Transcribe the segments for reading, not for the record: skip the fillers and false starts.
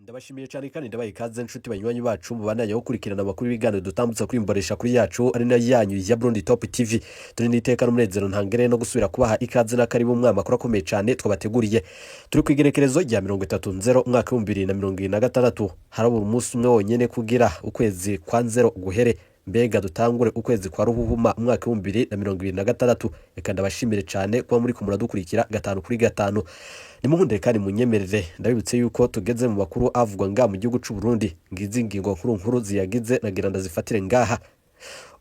Ndabashimiye cyane kandi ndabaha ikaze, nshuti banywanyi bacu mubandanya gukurikirana amakuru y'ibiganiro dutambutsa kuri imbonesha kuri yacu, ari nayo yanyu ya Burundi Top TV. Turi n'iteka n'umunezero ntangere no gusubira kubaha ikaze n'akaribu mwa makuru akomeye cyane twabateguriye. Turi ku igerekerezo rya 30 nzero umwaka w'2026. Harabura umunsi umwe wonyene kugira ukwezi kwa nzero guhere, mbega dutangure ukwezi kwa ruhuhuma umwaka w'2026. Reka ndabashimire cyane kuba muri muradukurikira gatanu kuri gatanu. Nimuhundire kandi munyemerere ndabibutse yuko tugeze mu makuru avugwa ngaha mu gihugu c'u Burundi. Ngizi ingingo nkuru nkuru ziyagize, nagira ndazifatire ngaha.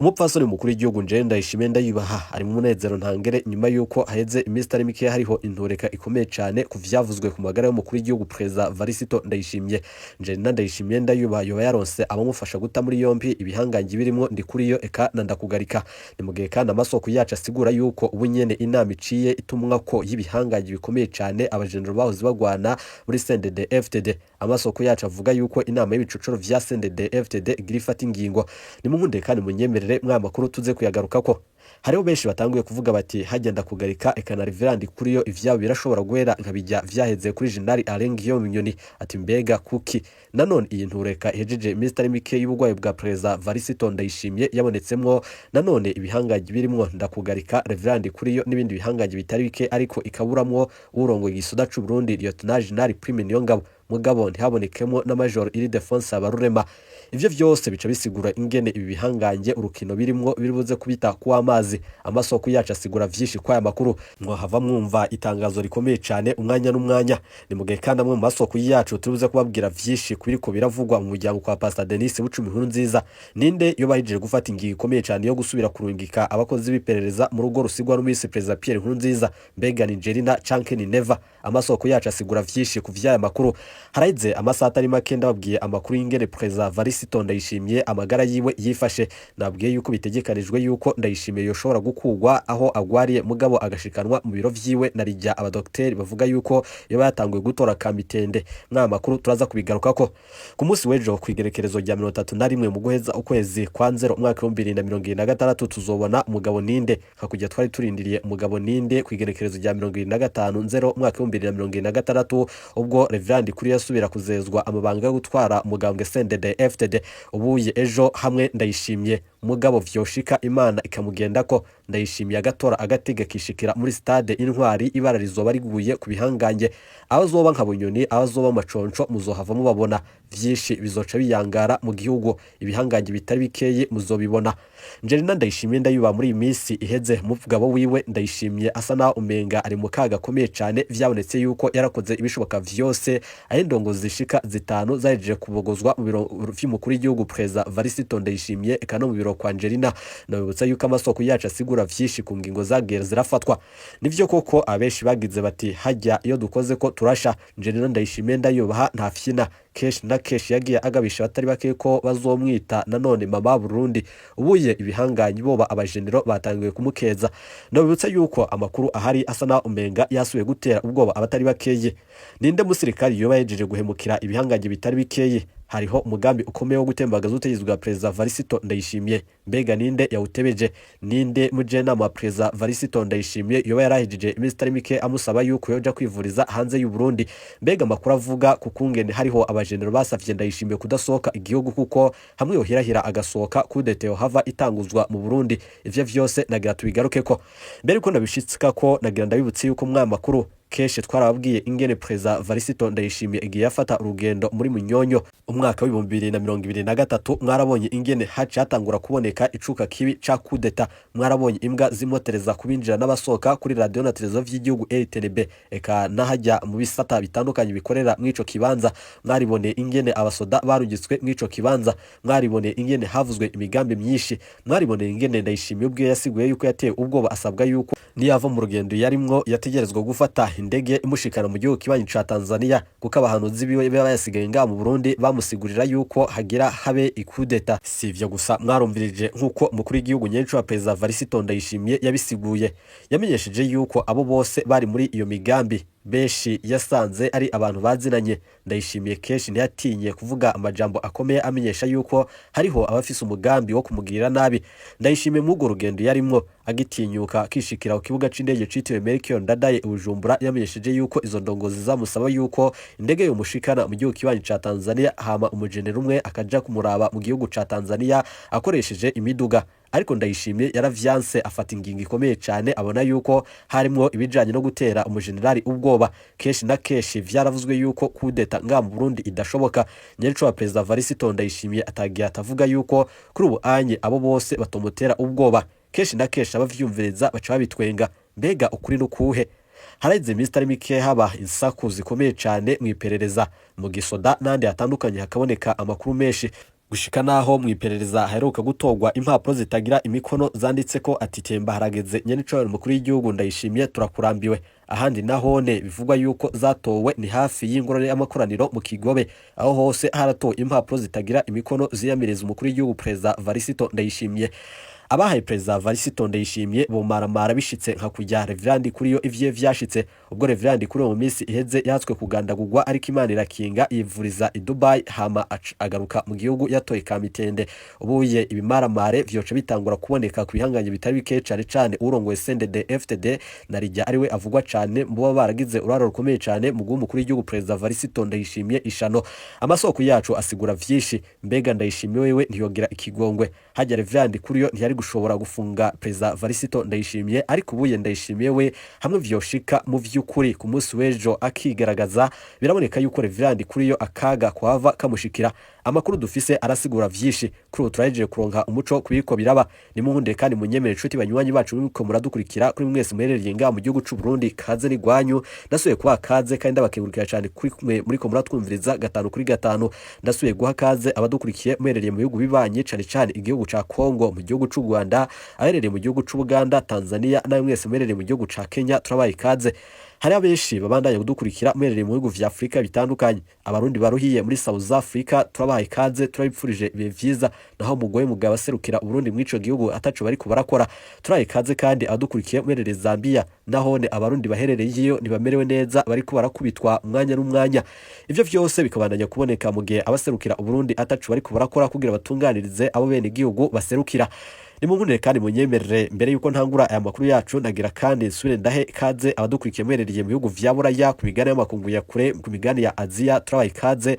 Umupfasoni mukuru w'igihugu nje Ndayishimiye Ndayubaha ari mu munezero ntangere nyuma yuko haheze iminsi itari mike hariho intureka ikomeye cyane ku vyavuzwe ku magara y'umukuru w'igihugu, Perezida Varisito Ndayishimiye. Nje Ndayishimiye Ndayubaha yoba yaronse abamufasha guta muri yompi ibihangange birimwo Ndikuriyo eka na Ndakugarika. Ni mu gihe kandi amasoko yacu asigura yuko ubu nyene inama iciye itumwa ko y'ibihangange bikomeye cyane, abajenero bahoze bagwana muri CNDD FDD. Amasoko yacu avuga yuko inama y'ibicucuro vya CNDD FDD igira ifata ingingo. Nimuhunde kandi munyemerere mwa makuru tuze kuyagarukako. Hariho benshi batanguye kuvuga bati hagenda kugarika eka na Reverend Kuriyo, ivyabo birashobora guhera nkabijya vyaheze kuri General Alain Guillaume Bunyoni. Ati mbega kuki nanone iyi ntureka ihejeje iminsi itari mike y'uburwayi bwa Perezida Varisito Ndayishimiye yabonetsemwo nanone ibihangange birimwo Ndakugarika, Reverend Kuriyo n'ibindi bihangange bitari bike, ariko ikaburamwo urongoye igisoda c'u Burundi, Lieutenant General Prime Niyongabo, mugabo ntihabonekemo na Major Ildefonse Habarurema? Ivyo vyose bica bisigura ingene ibi bihangange urukino birimwo biribuze kubita kuw'amazi. Amasoko yacu asigura vyinshi kw'aya makuru, mwohava mwumva itangazo rikomeye cane umwanya n'umwanya. Ni mu gihe kandi amwe mu masoko yacu turibuze kubabwira vyinshi kubiriko biravugwa mu muryango kwa Pastor Denis Bucumi Inkuru nziza. Ninde yo bahejeje gufata ingingo ikomeye cane yo gusubira kurungika abakozi b'iperereza mu rugo rusigwa n'umisi Perezida Pierre Nkurunziza? Mbega ni Angelina canke ni Neva? Amasoko yacu asigura vyinshi ku vy'aya makuru. Haraheze amasaha atari make ndababwiye amakuru y'ingene Perezida Varisito Ndayishimiye amagara yiwe yifashe. Nabwiye yuko bitegekanijwe yuko Ndayishimiye yoshobora gukugwa aho agwariye, mugabo agashikanwa mu biro vyiwe, na rijya abadokteri bavuga yuko yoba yatanguye gutora kamitende. Mwaya makuru turaza kubigarukako. Ku munsi w'ejo, ku igerekerezo rya 31 mu guheza ukwezi kwa nzero umwaka w'2026, tuzobona umugabo ninde, nka kujya twari turindiriye umugabo ninde ku igerekerezo rya 25 nzero umwaka w'2026, ubwo Reverend kuri yasubira kuzezwa amabanga yo gutwara umugambwe CNDD FDD. Ubuye ejo hamwe Ndayishimiye mugabo vyoshika Imana ikamugendako, Ndayishimiye agatora agatega kishikira muri stade Intwari, ibara rizoba riguye ku bihangange. Abazoba nka Bunyoni, abazoba Maconco, muzohava mubabona. Vyinshi bizoca biyangara mu gihugu, ibihangange bitari bikeye muzobibona. Njerina Ndayishimiye ndayuba muri iyi minsi iheze mugabo wiwe Ndayishimiye asa naho umenga ari mu kaga gakomeye cane. Vyabonetse yuko yarakoze ibishoboka vyose, aho indongo zishika zitanu zahejeje kubogozwa mu biro vy'umukuru w'igihugu, Perezida Varisito Ndayishimiye, eka no mu biro kwa Angelina. Nabibutsa yuko amasoko yacu asigura vyinshi ku ngingo zagiye zirafatwa. Nivyo koko, abenshi bagize bati hajya iyo dukoze ko turasha. Angelina Ndayishimiye ndayubaha ntafyina. Kenshi na kenshi yagiye agabisha abatari bake ko bazomwita nanone mama Burundi. Ubuye ibihanganyi boba abajenero batangiye kumukeza. Nabibutsa yuko amakuru ahari asa naho umenga yasubiye gutera ubwoba abatari bakeye. Ninde musirikari yoba yejeje guhemukira ibihangange bitari bikeye? Hariho umugambi ukomeye wo gutembagaza ubutegetsi bwa Perezida Varisito Ndayishimiye. Mbega ninde yawutebeje? Ninde mujenama wa Perezida Varisito Ndayishimiye yoba yarahejeje iminsi itari mike amusaba yuko yoja kwivuriza hanze y'u Burundi? Mbega amakuru avuga ku kungene hariho abajenero basavye Ndayishimiye kudasohoka igihugu, kuko hamwe yohirahira agasohoka kudeta yohava itanguzwa mu Burundi? Ivyo vyose nagira tubigarukeko. Mbere ko ndabishitsika ko nagira ndabibutse yuko mwa makuru kenshi twarababwiye ingene Perezida Varisito Ndayishimiye igihe yafata urugendo muri Munyonyo umwaka w'2023, mwarabonye ingene haci hatangura kuboneka icuka kibi ca kudeta. Mwarabonye imbwa zimotereza kubinjira n'abasohoka kuri radio na televiziyo vy'igihugu RTNB, eka n'ahajya mu bisata bitandukanye bikorera mw'ico kibanza. Mwariboneye ingene abasoda barungitswe mw'ico kibanza. Mwariboneye ingene havuzwe imigambi myinshi. Mwariboneye ingene Ndayishimiye ubwe yasiguye yuko yateye ubwoba, asabwa yuko niyava mu rugendo yarimwo yategerezwa gufata indege imushikana mu gihugu kibanyi ca Tanzania, kuko abahanuzi biwe baba yasigaye ngaha mu Burundi bamusigurira yuko hagira habe ikudeta. Si ivyo gusa, mwarumvirije nk'uko umukuru w'igihugu nyenshi wa Perezida Varisito Ndayishimiye yabisiguye. Yamenyesheje yuko abo bose bari muri iyo migambi. Benshi yasanze ari abantu bazinanye. Ndayishimiye kenshi ntiyatinye kuvuga amajambo akomeye amenyesha yuko hariho abafise umugambi wo kumugirira nabi. Ndayishimiye muri urwo rugendo yarimwo agitinyuka akishikira ku kibuga c'indege citiriwe Melchior Ndadaye i Bujumbura, yamenyesheje yuko izo ndongozi zamusaba yuko indege yomushikana mu gihugu kibanyi ca Tanzania, hama umujenera umwe akaja kumuraba mu gihugu ca Tanzania akoresheje imiduga. Ariko Ndayishimiye yaravyanse, afata ingingo ikomeye cane, abona yuko harimwo ibijanye no gutera umujenerali ubwoba. Kenshi na kenshi vyaravuzwe yuko kudeta nga mu Burundi idashoboka. Nyereco wa Perezida Varisito Ndayishimiye atagiye atavuga yuko kuri ubu anye abo bose batomutera ubwoba. Kenshi na kenshi abavyumviriza baca babitwenga. Mbega ukuri nukuhe? Haraheze iminsi itari mike haba insaku zikomeye cane mw'iperereza, mu gisoda n'ahandi hatandukanye, hakaboneka amakuru menshi gushika naho mw'iperereza haheruka gutorwa impapuro zitagira imikono zanditseko ati: "Temba harageze nyenicubahiro umukuru w'igihugu Ndayishimiye, turakurambiwe." Ahandi nahone bivugwa yuko zatowe ni hafi y'ingoro y'amakoraniro mu Kigobe. Aho hose haratowe impapuro zitagira imikono ziyamiriza umukuru w'igihugu Perezida Varisito Ndayishimiye. Abahaye Perezida Varisito Ndayishimiye bomaramara bishitse nka kujya Reverandi kuri yo ivyo vyashitse ubwo Reverandi kuri mu minsi iheze yatswe kugandagurwa, ariko Imana irakinga, yivuriza i Dubai, hama agaruka mu gihugu yatoye kamitende. Ubuye ibimaramare vyoca bitangura kuboneka ku bihanganye bitari bike, cane cane urongoye CNDD FDD na rijya ariwe avugwa cane mu baba baragize uruhara rukomeye cane mu guha umukuru w'igihugu Perezida Varisito Ndayishimiye ishano. Amasoko yacu asigura vyinshi. Mbega Ndayishimiye wewe ntiyogira ikigongwe? Hajya Reverandi kuri yo ntiyari gushobora gufunga Perezida Varisito Ndayishimiye, ariko ubuye Ndayishimiye we hamwe vyoshika mu vy'ukuri ku munsi w'ejo akigaragaza, biraboneka yuko Reverandi kuri yo akaga kuhava kamushikira. Amakuru dufise arasigura vyinshi. Kuri ubu turahejeje kuronka umuco kubiriko biraba. Nimuhunde kandi munyemere, inshuti banywanyi bacu muriko muradukurikira, kuri mwese muherereye ngaha mu gihugu c'u Burundi, kaze n'igwanyu. Ndasubiye kubaha kaze kandi ndabakengurukira cane kuri mwe muriko muratwumviriza gatanu kuri gatanu. Ndasubiye guha kaze abadukurikiye muherereye mu bihugu bibanye, cane cane igihugu ca Kongo, mu gihugu c'u Rwanda, aherereye mu gihugu c'u Buganda, Tanzania, nawe mwese muherereye mu gihugu ca Kenya, turabaye ikaze. Hari abenshi babandanya kudukurikira muherereye mu bihugu vya Afurika bitandukanye. Abarundi baruhiye muri South Africa, turabahaye ikaze, turabipfurije ibihe vyiza, naho mugoye mugabo aserukira Uburundi mw'ico gihugu ataco bariko barakora. Turahaye ikaze kandi abadukurikiye muherereye Zambia, nahone abarundi baherereye iyo ntibamerewe neza, bariko barakubitwa umwanya n'umwanya. Ivyo vyose bikabandanya kuboneka mu gihe abaserukira Uburundi ataco bariko barakora kugira batunganirize abo bene igihugu baserukira. Nimunkundire kandi munyemerere, mbere yuko ntangura aya makuru yacu, nagira kandi nsubire ndahe ikaze abadukurikiye muherereye mu bihugu vya Buraya, ku migabane y'amakungu ya kure, ku migabane ya Aziya. Turabaye ikaze,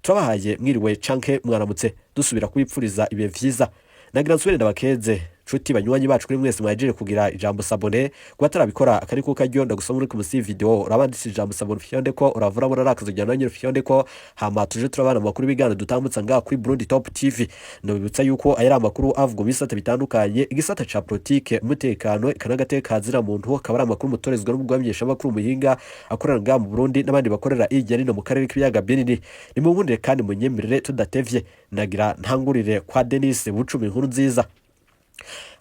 turabahaye mwiriwe canke mwaramutse, dusubira kubipfuriza ibihe vyiza. Nagira nsubire ndabakeze, nshuti banywanyi bacu, kuri mwese mwahejeje kugira ijambo s'abonner. Kuba atarabikora akari ko karyo ndagusoma muri munsi video, urabanditse ijambo s'abonner, ufyonde ko uravura murarakaza ujyana nyine, ufyonde ko, hama tuje turabana amakuru ibiganiro dutambutsa ngaha kuri Burundi Top TV. Ndabibutsa yuko aya ari amakuru avugwa mu bisata bitandukanye, igisata ca politike, umutekano, eka n'agateka kazira muntu, akaba ari amakuru mutorezwa n'umugwi muhinga akorera ngaha mu Burundi n'abandi bakorera hirya no hino mu karere k'ibiyaga binini. Nimunkundire kandi munyemerere, tudatevye, nagira ntangurire kwa Denis Bucumi inkuru nziza.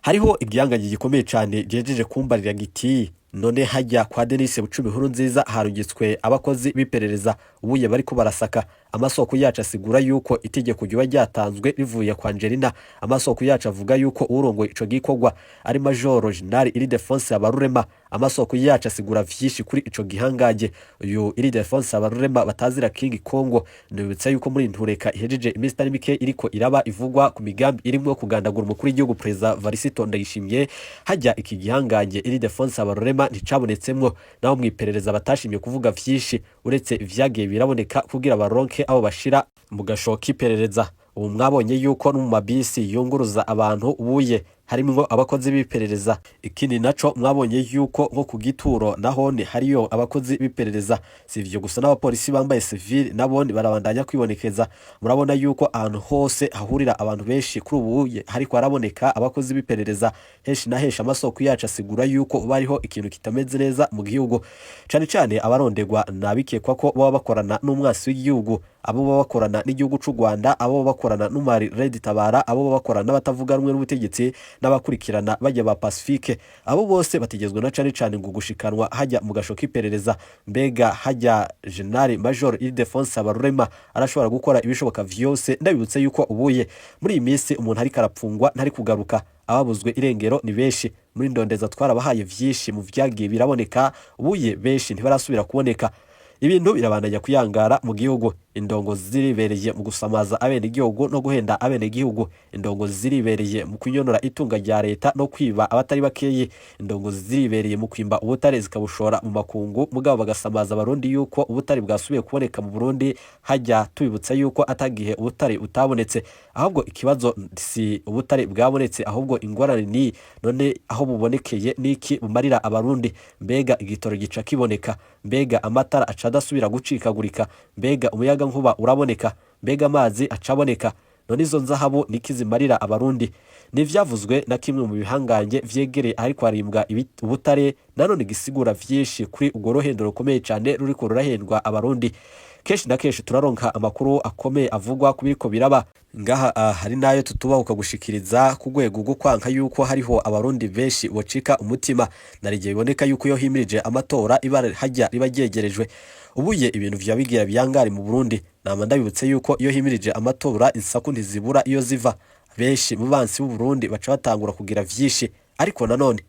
Hariho igihangange gikomeye cane gihejeje kumbarira giti: "None hajya kwa Denis Bucumi inkuru nziza harungitswe abakozi b'iperereza, ubuye bariko barasaka." Amasoko yacu asigura yuko itegeko ryoba ryatanzwe rivuye kwa Angelina. Amasoko yacu avuga yuko urongoye ico gikorwa ari Majoro General Ildefonse Habarurema. Amasoko yacu asigura vyinshi kuri ico gihangange, uyu Ildefonse Habarurema batazira King Congo. Nibutsa yuko muri ntureka ihejeje iminsi itari mike iriko iraba ivugwa ku migambi irimwo kugandagura umukuru w'igihugu Perezida Varisito Ndayishimiye, hajya iki gihangange Ildefonse Habarurema nticabonetsemwo, naho mw'iperereza batashimye kuvuga vyinshi uretse ivyagiye biraboneka kugira baronke abo bashira mu gasho k'iperereza. Ubu mwabonye yuko no mu mabisi yunguruza abantu ubuye harimwo abakozi b'iperereza. Ikindi naco, mwabonye yuko nko ku gituro nahone hariyo abakozi b'iperereza. Si ivyo gusa, n'abapolisi bambaye civil nabone barabandanya kwibonekeza. Murabona yuko ahantu hose hahurira abantu benshi kuri ubu hariko haraboneka abakozi b'iperereza henshi na henshi. Amasoko yacu asigura yuko bariho ikintu kitameze neza mu gihugu, cane cane abarondegwa nabikekwa ko baba bakorana n'umwasi w'igihugu, abo baba bakorana n'igihugu c'u Rwanda, abo baba bakorana n'umari Red Tabara, abo baba bakorana n'abatavuga rumwe n'ubutegetsi, n'abakurikirana bajya ba Pacifique. Abo bose bategezwe na cane cane ngo gushikanwa hajya mu gasho k'iperereza. Mbega hajya General Major Ildefonse Habarurema arashobora gukora ibishoboka vyose? Ndabibutse yuko ubuye muri iyi minsi umuntu ariko arapfungwa ntari kugaruka, ababuzwe irengero ni benshi. Muri ndondeza twarabahaye vyinshi mu vyagiye biraboneka, ubuye benshi ntibarasubira kuboneka. Ibintu birabandanya kuyangara mu gihugu. Indongo ziribereye mu gusamaza abenegihugu no guhenda abenegihugu. Indongo ziribereye mu kunyonora itunga rya leta no kwiba abatari bakeyi. Indongo ziribereye mu kwimba ubutare zikabushora mu makungu, mugabo bagasamaza abarundi yuko ubutare bwasubiye kuboneka mu Burundi. Hajya tubibutsa yuko atagihe ubutare butabonetse, ahubwo ikibazo si ubutare bwabonetse, ahubwo ingorane ni none aho bubonekeye niki bumarira abarundi? Mbega igitoro gica kiboneka? Mbega amatara aca adasubira gucikagurika? Mbega umuyaga nkuba uraboneka? Mbega amazi acaboneka? None izo nzahabu niki zimarira abarundi? Ni ivyavuzwe na kimwe mu bihangange vyegereye ariko harimbwa ubutare, nanone gisigura vyinshi kuri urwo ruhendo rukomeye cane ruriko rurahendwa abarundi. Kenshi na kenshi turaronka amakuru akomeye avugwa ku biriko biraba ngaha. Hari nayo tutubahuka gushikiriza ku rwego rwo kwanka yuko hariho abarundi benshi bocika umutima. Narigihe biboneka yuko iyo himirije amatora ibara hajya riba ryegerejwe, ubuye ibintu vya bigira biyangare mu Burundi. Nama ndabibutse yuko iyo himirije amatora insaku ntizibura iyo ziva, benshi mu bansi b'u Burundi baca batangura kugira vyinshi. Ariko nanone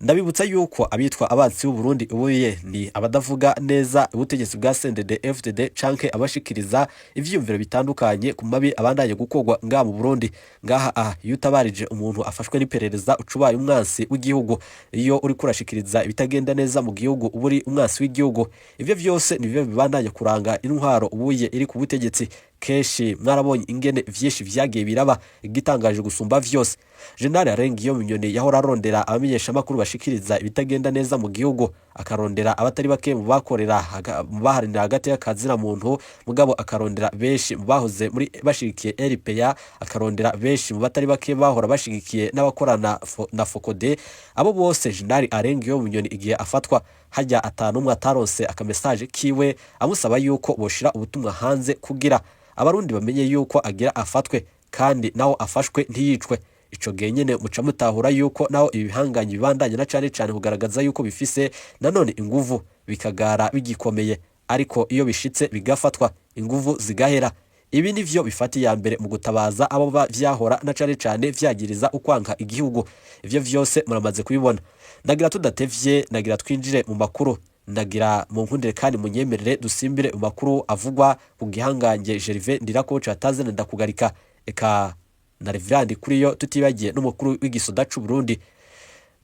ndabibutsa yuko abitwa abansi b'u Burundi ubuye ni abadavuga neza ubutegetsi bwa CNDD FDD canke abashikiriza ivyiyumviro bitandukanye ku mabi abandanye gukorwa ngaha mu Burundi. Ngaha aha iyo utabarije umuntu afashwe n'iperereza uca ubaye umwansi w'igihugu, iyo uriko urashikiriza ibitagenda neza mu gihugu uba uri umwansi w'igihugu. Ivyo vyose nivyo bibandanye kuranga intwaro ubuye iri ku butegetsi. Kenshi mwarabonye ingene vyinshi vyagiye biraba. Igitangaje gusumba vyose, General Arengiyo Minyoni yahora arondera abamenyeshamakuru bashikiriza ibitagenda neza mu gihugu, akarondera abatari bake mu bakorera mu baharanira hagati y'akazina muntu, mugabo akarondera benshi mu bahoze muri bashigikiye RPA, akarondera benshi mu batari bake bahora bashigikiye n'abakorana na Fokode. Abo bose General Arengiyo Minyoni igihe afatwa hajya atanumwe ataronse akamesaje kiwe amusaba yuko boshira ubutumwa hanze kugira abarundi bamenye yuko agira afatwe, kandi naho afashwe ntiyicwe. Ico gihe nyene muca mutahura yuko naho ibi bihangange bibandanye na cane cane kugaragaza yuko bifise nanone inguvu, bikagara bigikomeye, ariko iyo bishitse bigafatwa inguvu zigahera. Ibi nivyo bifata iya mbere mu gutabaza abo vyahora na cane cane vyagiriza ukwanka igihugu. Ivyo vyose muramaze kubibona. Nagira tudatevye, nagira twinjire mu makuru. Ndagira mu nkundire kandi munyemerere dusimbire mu makuru avugwa ku gihangange Gervais Ndirakobuca atazina ndakugarika, eka na Reverend kuriyo, tutibagiye n'umukuru w'igisoda c'u Burundi.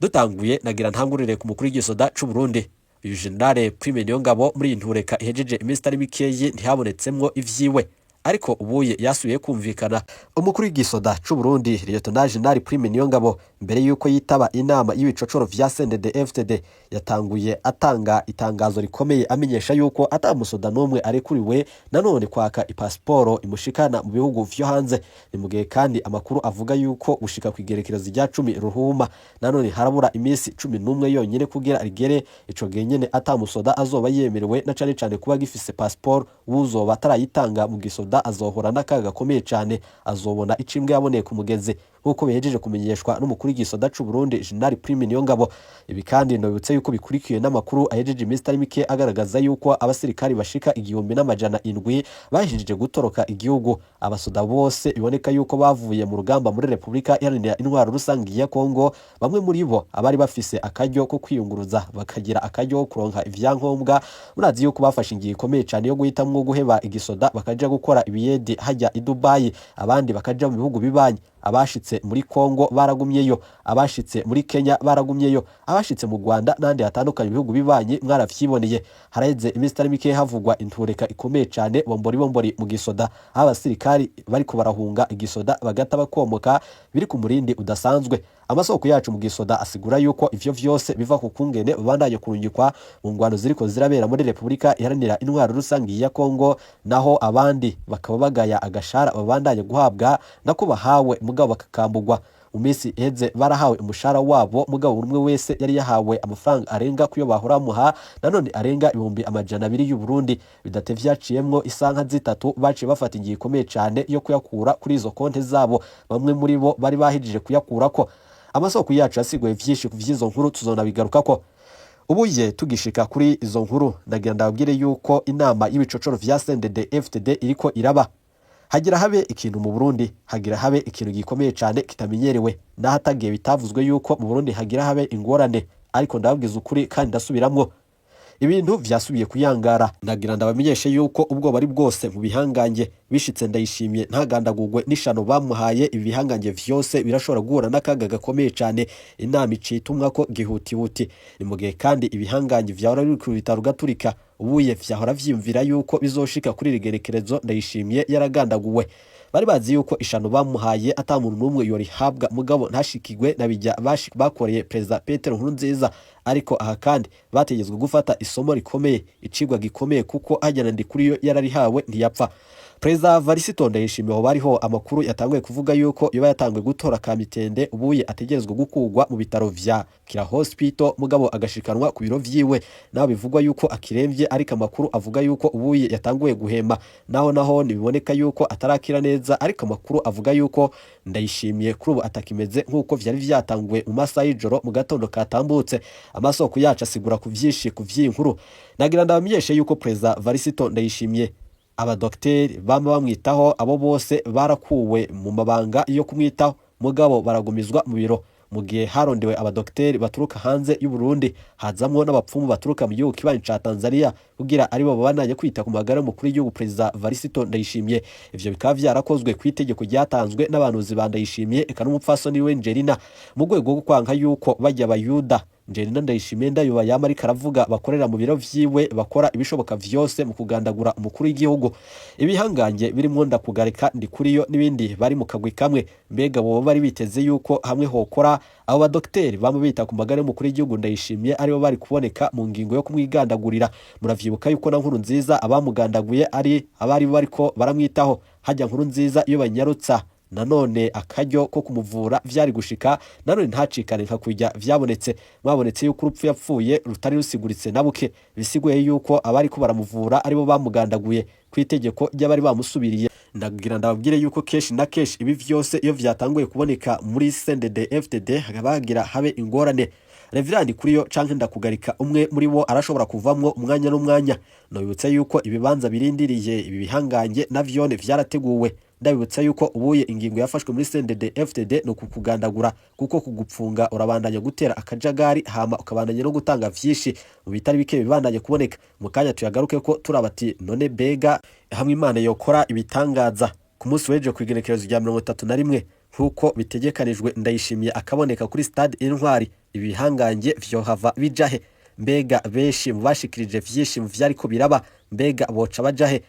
Dutanguye, nagira ntangurire ku mukuru w'igisoda c'u Burundi, uyu General Prime Niyongabo. Muri iyi ntureka ihejeje iminsi itari mikeyi ntihabonetsemwo ivyiwe, ariko ubuye yasubiye kumvikana. Umukuru w'igisoda c'u Burundi, Lieutenant General Prime Niyongabo, mbere yuko yitaba inama y'ibicocoro vya CNDD FDD, yatanguye atanga itangazo rikomeye amenyesha yuko ata musoda n'umwe arekuriwe nanone kwaka ipasiporo imushikana mu bihugu vyo hanze. Ni mu gihe kandi amakuru avuga yuko gushika kw'igerekerezo rya 10 Ruhuma, nanone harabura iminsi 11 yonyene kugira rigere, ico gihe nyene ata musoda azoba yemerewe na cane cane kuba gifise pasiporo. Uwuzoba atarayitanga mu gisoda azohora n'akaga gakomeye cane, azobona icimbwe yaboneye ku mugezi, nk'uko bihejeje kumenyeshwa n'umukuru w'igisoda c'u Burundi, General Prime Niyongabo. Ibi kandi nobibutse yuko bikurikiwe n'amakuru ahejeje iminsi itari mike agaragaza yuko abasirikari bashika 1700 bahejeje gutoroka igihugu. Abasoda bose biboneka yuko bavuye mu rugamba muri Repubulika Iharanira Intwaro Rusangi ya Kongo, bamwe muri bo abari bafise akaryo ko kwiyunguruza bakagira akaryo ko kuronka ivyangombwa, murazi yuko bafashe ingingo ikomeye cane yo guhitamwo guheba igisoda bakaja gukora ibiyedi hajya i Dubai, abandi bakaja mu bihugu bibanyi. Abashitse muri Kongo baragumyeyo, abashitse muri Kenya baragumyeyo, abashitse mu Rwanda n'ahandi hatandukanye ibihugu bibanyi mwaravyiboneye. Haraheze iminsi itari mike havugwa intureka ikomeye cane, bombori bombori mu gisoda, aho abasirikari bariko barahunga igisoda bagata bakomoka, biri ku murindi udasanzwe. Amasoko yacu mu gisoda asigura yuko ivyo vyose biva ku kungene babandanye kurungikwa mu ngwano ziriko zirabera muri Repubulika Iharanira Intwaro Rusangi ya Kongo, naho abandi bakaba bagaya agashara babandanye guhabwa, nako bahawe mugabo bakakambugwa. Mu minsi iheze barahawe umushahara wabo, mugabo buri umwe wese yari yahawe amafaranga arenga kuyo bahora bamuha, nanone arenga 200,000 y'u Burundi. Bidatevye vyaciyemwo isanka zitatu, baciye bafata ingingo ikomeye cane yo kuyakura kuri izo konte zabo. Bamwe muri bo bari bahejeje kuyakurako. Amasoko yacu yasiguye vyinshi ku vy'izo nkuru, tuzonabigarukako. Ubuye tugishika kuri izo nkuru, ndagira ndababwire yuko inama y'ibicocoro vya CNDD FDD iriko iraba. Hagira habe ikintu mu Burundi, hagira habe ikintu gikomeye cyane kitamenyerewe. N'ahatagiye bitavuzwe yuko mu Burundi hagira habe ingorane, ariko ndababwiza ukuri kandi ndasubiramwo, ibintu vyasubiye kuyangara. Ndagira ndabamenyeshe yuko ubwoba ari bwose mu bihangange. Bishitse Ndayishimiye ntagandagurwe n'ishano bamuhaye, ibi bihangange vyose birashobora guhura n'akaga gakomeye cane. Inama icitumwa ko gihutihuti. Ni mu gihe kandi ibihangange vyahora biri ku bitaro gaturika ubuye vyahora vyiyumvira yuko bizoshika kuri iri gerekerezo Ndayishimiye yaragandaguwe. Bari bazi yuko ishano bamuhaye ata muntu n'umwe yorihabwa, mugabo ntashikigwe na bijya bakoreye Perezida Petero Nkurunziza. Ariko aha kandi bategetswe gufata isomo rikomeye, icigwa gikomeye, kuko hajyana Ndikuriyo yararihawe ntiyapfa. Perezida Varisito Ndayishimiye, aho bariho amakuru yatanguye kuvuga yuko yoba yatanguye gutora kamitende, ubuye ategerezwa gukugwa mu bitaro vya Kira Hospital, mugabo agashikanwa ku biro vyiwe. Naho bivugwa yuko akiremvye, ariko amakuru avuga yuko ubuye yatanguye guhema. Naho ntibiboneka yuko atarakira neza, ariko amakuru avuga yuko Ndayishimiye kuri ubu atakimeze nk'uko vyari vyatanguye mu masaha y'ijoro mu gatondo katambutse. Amasoko yacu asigura ku vyinshi ku vy'iyi nkuru. Nagira ndabamenyeshe yuko Perezida Varisito Ndayishimiye, abadokiteri bama bamwitaho, abo bose barakuwe mu mabanga yo kumwitaho, mugabo baragumizwa mu biro, mu gihe harondewe abadokiteri baturuka hanze y'u Burundi, hazamwo n'abapfumu baturuka mu gihugu kibanyi ca Tanzania, kugira aribo babandanye kwita ku magara y'umukuru w'igihugu Perezida Varisito Ndayishimiye. Ivyo bikaba vyarakozwe ku itegeko ryatanzwe n'abahanuzi ba Ndayishimiye, eka n'umupfasoni we Angelina, mu rwego rwo kwanka yuko bajya abayuda Angelina Ndayishimiye ndayoba yama ariko aravuga bakorera mu biro vyiwe bakora ibishoboka vyose mu kugandagura umukuru w'igihugu. Ibihangange birimwo Ndakugarika, Ndikuriyo n'ibindi bari mu kagwi kamwe. Mbega boba bari biteze yuko hamwe hokora abo badokiteri bama bita ku magara y'umukuru w'igihugu Ndayishimiye aribo bari kuboneka mu ngingo yo kumwigandagurira? Muravyibuka yuko na Nkurunziza abamugandaguye ari abari bariko baramwitaho. Hajya Nkurunziza iyo banyarutsa nanone akaryo ko kumuvura, vyari gushika nanone ntacikane nka kujya vyabonetse. Mwabonetse yuko urupfu yapfuye rutari rusiguritse na buke, bisiguye yuko abariko baramuvura aribo bamugandaguye ku itegeko ry'abari bamusubiriye. Ndagira ndababwire yuko kenshi na kenshi ibi vyose iyo vyatanguye kuboneka muri CNDD FDD, hakaba hagira habe ingorane. Reverend Kuriyo canke Ndakugarika, umwe muri bo arashobora kuvamwo umwanya n'umwanya. Nobibutsa yuko ibibanza birindiriye ibi bihangange navyone vyarateguwe. Ndabibutsa yuko ubuye ingingo yafashwe muri CNDD FDD ni ukukugandagura, kuko kugupfunga urabandanya gutera akajagari, hama ukabandanya no gutanga vyinshi mu bitari bike bibandanye kuboneka. Mu kanya tuyagaruke ko turabati none bega hamwe Imana yokora ibitangaza ku munsi w'ejo ku igenekerezo rya 31 nk'uko bitegekanijwe, Ndayishimiye akaboneka kuri stade Intwari, ibihangange vyohava bijahe? Mbega benshi mu bashikirije vyinshi mu vyariko biraba, mbega boca bajahe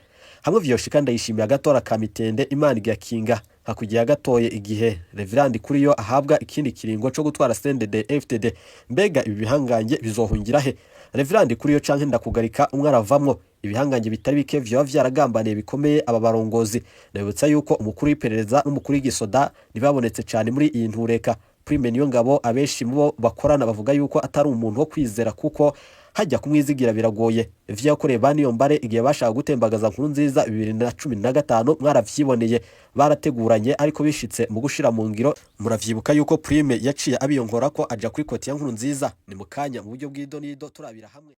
hamwe vyoshika Ndayishimiye agatora kamitende, Imana igakinga hakugiye gatoye igihe Reverend Kuriyo ahabwa ikindi kiringo co gutwara CNDD FDD? Mbega ibi bihangange bizohungira he? Reverend Kuriyo canke Ndakugarika, umwe aravamwo. Ibihangange bitari bike vyoba vyaragambaniye bikomeye aba barongozi. Ndabibutsa yuko umukuru w'iperereza n'umukuru w'igisoda ntibabonetse cane muri iyi ntureka. Prime Niyongabo, abenshi mu bo bakorana bavuga yuko atari umuntu wo kwizera, kuko hajya kumwizigira biragoye. Ivyo yakoreye ba Niyombare igihe bashaka gutembagaza Nkurunziza 2015 mwaravyiboneye, barateguranye, ariko bishitse mu gushira mu ngiro, muravyibuka yuko Prime yaciye abiyonkora ko aja kuri côté ya Nkurunziza. Ni mu kanya mu buryo bw'idonido turabira hamwe.